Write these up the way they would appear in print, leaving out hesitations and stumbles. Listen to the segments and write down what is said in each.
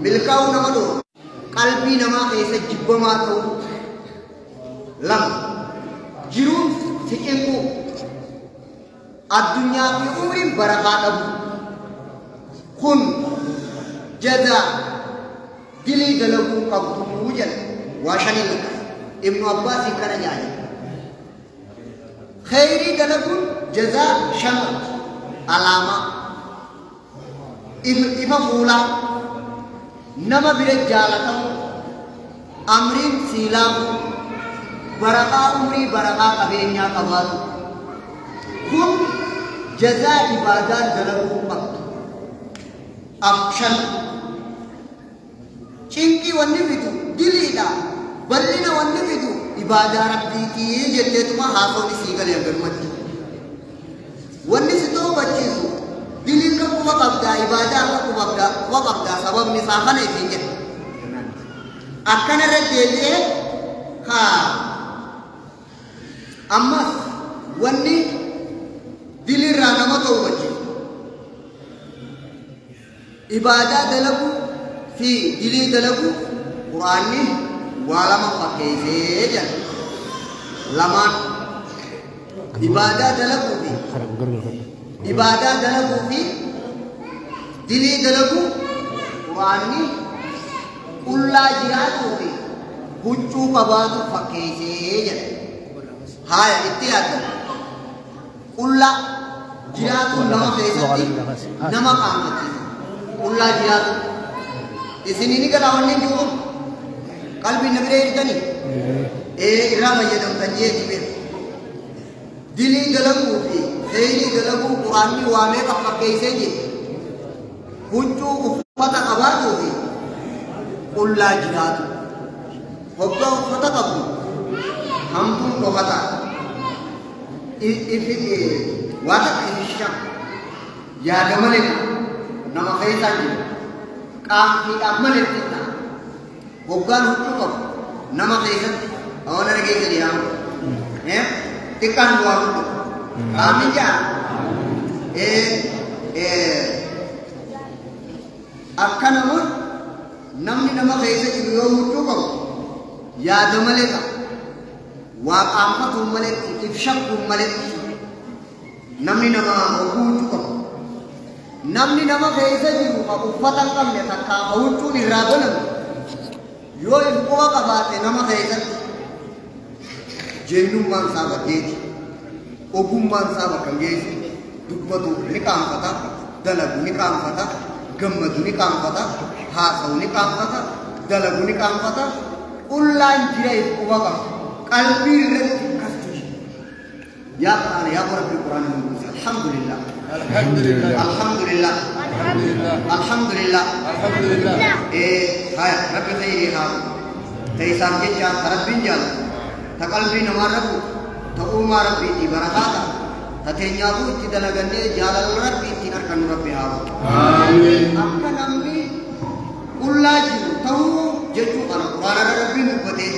Milkaa'uu nama dhoorgu. Qalbii namaa keessa jibbamaa ta'uu. Lama. Jiruun si cinquu. Addunyaa fi umriin barakaa dhabu. Kun jazaa dilii dalaguu qabdu jedha. Waa shanii lakka. Ibnu Abbaasiin kana nyaata. Khayrii dalaguun jazaa shan qabdi. Alaamaa. Ifa fuulaa. Nama bira jaalatamu. Amriin siilaafu. Barakaa umrii barakaa qabeenyaa qabaatu. Kun jazaa ibaadaan dalaguu qabdu. Shan. Cinqii wanni fidu diliidha. Bal'ina wanni fidu ibaadaa rabbiitii jetteetuma haasawni sii galee hanganumatti. Wanni si toobachiisu dilii kan quba qabdaa ibaadaa akka quba qabdaa sababni isaa kana isiin jedha. Akkana irra deebi'ee haa ammas wanni dilirraa nama toobachiisu ibaadaa dalaguu fi dilii dalaguu Quraanni waa lama fakkeessee jira. Lamaan ibaadaa dalaguu fi ibaadaa dalaguu fi dilii dalaguu Quraanni qullaa jiraatuu fi huccuu qabaatu fakkeessee jira. Haaya itti yaadda. Qullaa jiraatuun nama keessatti nama qaanfachiisa. Qullaa jiraatu. Isinii ni galaa wanni jiru kun qalbii na bira erganii irraa fayyadamtan jeetu beeku. Dilii dalaguu fi kheyrii dalaguu Quraanni waa meeqa fakkeessee jira. Huccuu uffata qabaatuu fi qullaa jiraatu. Hoggaa uffata qabdu hamtuun dhokataa. Waa takka ifishaa yaada malee nama keessaa jiru. Qaamfiidhaan malee ta'a. Hoggaan huccuu qabu nama keessatti hawana dhageessa jedhamu. Xiqqaan waa guddatu. Aamin jaa. Akka nama namni nama keessa jiru yoo huccuu qabu yaada malee ta'a. Waa qaanfatuun malee if shakkuun malee namni nama hogguu huccuu qabu. Namni nama keessa jiru ka uffata hin qabne takka ka huccuun irraa banamu yoo if quba qabaate nama keessatti jennummaan isaa baddeeti. Ogummaan isaa bakka hin geessu. Dubbatu ni qaanfata, dalagu ni qaanfata, gammadu ni qaanfata, haasa'u ni qaanfata, dalagu ni qaanfata. Qullaan jira if quba qaba. Qalbii irratti kastu jira. Yaa Qur'aana yaa Rabbi Qur'aana nu buuse. Alhamdulillah. Alhamdulillah. Alhamdulillah. Alhamdulillah. Alhamdulillah. Alhamdulillah. Haya Rabbi khayrii haa teessaaf jecha ta Rabbiin jaalatu ta qalbii namaa rabu ta uumaa Rabbiitii barakaata ta teenyaafuu itti dalagannee jaalala Rabbii ittiin argannu Rabbi haa godhu. Amiin. Akka namni qullaa jiru ta'uu jechuu kana Qur'aana irra Rabbiin dubbatee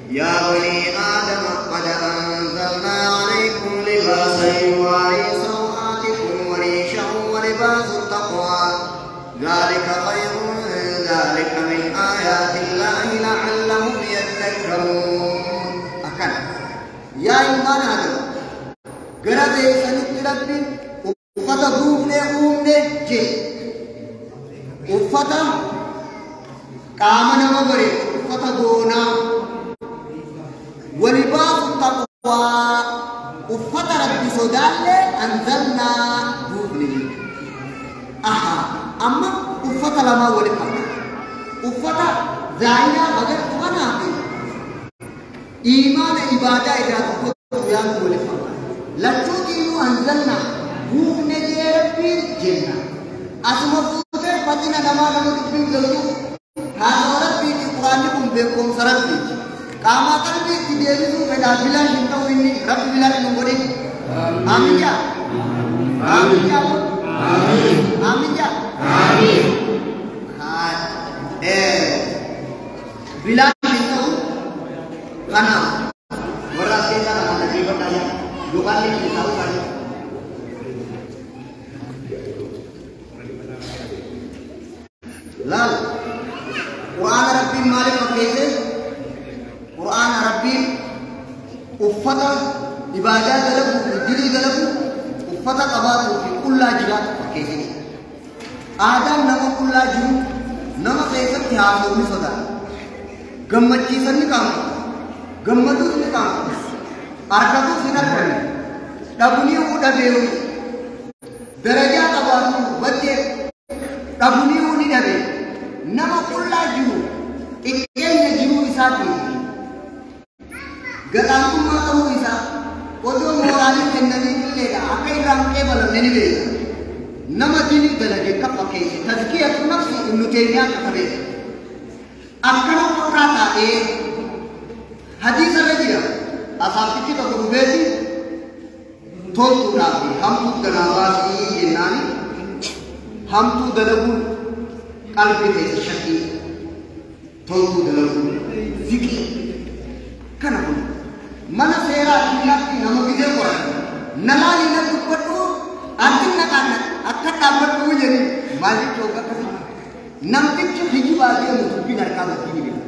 يا بني آدم قد أنزلنا عليكم لباسا يواري سوآتكم وريشا ولباس التقوى ذلك خير ذلك من آيات الله لعلهم يذكرون. أكن يا إيمان آدم قرأت سنت ربي uffata buufnee uumne jee uffata qaama nama bareechu uffata goonaa walibaasu taqwaa uffata rabbi sodaallee anzalnaa buufne. Aha amma uffata lamaa walitti qabna. Uffata zaayiraa agartu kanaa fi iimaana ibaadaa irraa dubbatu yaadu walitti qabna. Lachuu diinuu anzalnaa buufne jee rabbiin jenna. Asuma fuutee fatina namaa nama dubbiin galtu haasawa rabbiiti Quraanni kun beekumsa rabbiiti. Qaamaa qalbii itti deebisuu fedhaa bilaan hin ta'u inni rabbi bilaan hin godhin. Aamin jaa. Aamin jaa. Aamin jaa. Bilaan hin ta'u kanaaf warra as keessaa namaan dhaggeeffadhaa jaa yookaan inni taa'uu isaanii. Laal Qur'aana Rabbiin maaliif fakkeesse? Qur'aana Rabbiin uffata ibaadaa dalaguu fi dilii dalaguu uffata qabaatuu fi qullaa jiraatu fakkeesse. Aadaan nama qullaa jiru nama keessatti haasa'u ni sodaata. Gammachiisan ni qaamatu. Gammaduus ni qaamatu. Argatuus hin arganne. Dhabunii dhabeeru. Darajaa qabaatu baddee dhabunii ni dhabe. Nama qullaa jiru xiqqeenya jiruu isaatiin gadaantummaa ta'uu isaa odoo mooraalii kennanii illeedha akka irraan qeebalamne ni beeka. Nama dilii dalage akka fakkeesse tazkiyatu nafsi Ibnu Taymiyaa katabeera. Akkana fakkaataa ta'ee hadiisa irra jira. Asaabtichi tokko dhufeeti toltuudhaa fi hamtuu ganaa baasii jennaani hamtuu dalaguun qalbii keessa shakkii toltuu dalaguun ziqii kana kun mana seeraa addunyaatti nama gizee qoran nalaani na dubbadhu ati naqaan akka dhaabbadhu jedhi maal jechuun akkasii namtichi hijibaa deemu dubbiin harkaa baddii ni beeka.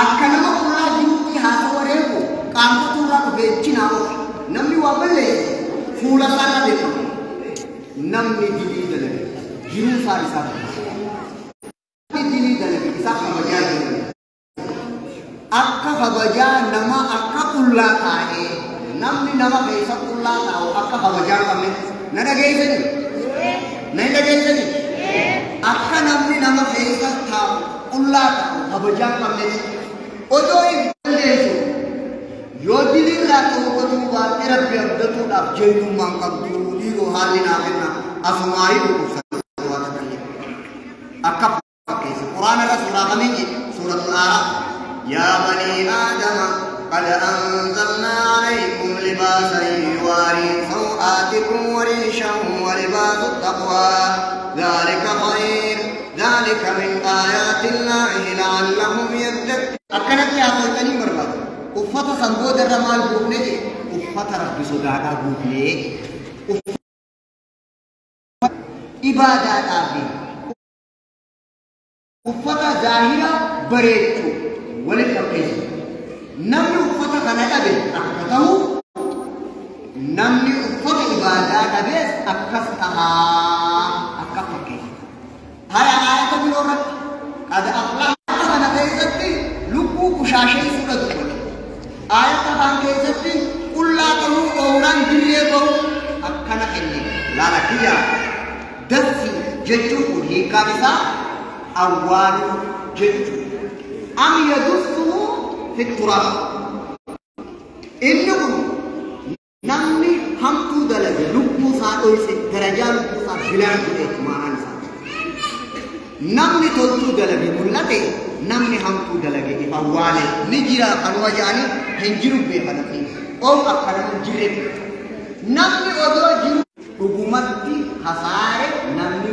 Akka nama qullaa jiruutti haasawa reefu qaamatu irraa dhufee chinaa ofi namni waa balleesse fuula isaarra beekama. Namni dilii dalage jiruu isaa isaa namni dilii dalage isaa kabajaa jiru. Akka kabajaa nama akka qullaa taa'ee namni nama keessa qullaa taa'u akka kabajaa qabne na dhageessanii? Na hin dhageessanii? Akka namni nama keessa taa'u qullaa taa'u kabajaa qabne odoo hin dandeessu yoo diliirraa toobatuu baatte Rabbi abdatuudhaaf jeenyummaan qabdu dhiiroo haalli naa kenna asumaayii dhukkubsatu waa takka akka fakkeesse Quraana irra suuraa kamiin jedhe suuratul Aaraaf yaa banii aadama qad anzalnaa alaykum libaasan yuwaarii saw'aatikum wariishan wa libaasu taqwaa dhaalika khayr dhaalika min aayaati llaahi la'allahum yattaqun. Akkanatti haasawtanii barbaadu. Uffata san booda irra maal buufne jedhe uffata Rabbi sodaadhaa buufne ibaadaadhaa fi uffata zaahira bareechu walitti fakkeessu. Namni uffata kana dhabe akka ta'u namni uffata ibaadaa dhabees akkas tahaa akka fakkeessu. Haya aayata biroo irratti qad aflaha kana keessatti lubbuu qushaashee fudhatu godhe. Aayata kaan keessatti qullaa ta'uu dhoowraan dirree ba'u akkana kenne. Laala kiyya daffi jechuun kun hiikkaan isaa awwaaluu jechuudha. Am yadussuhu fi turaab. Inni kun namni hamtuu dalage lubbuu isaa dhoyse darajaa lubbuu isaa bilaan godhe maanaan isaa. Namni toltuu dalage mul'ate namni hamtuu dalage if awwaale ni jira kanuma jedhanii hin jiru beekanatti. Oom akka nama hin jirre namni odoo jiru dhugumatti hasaare namni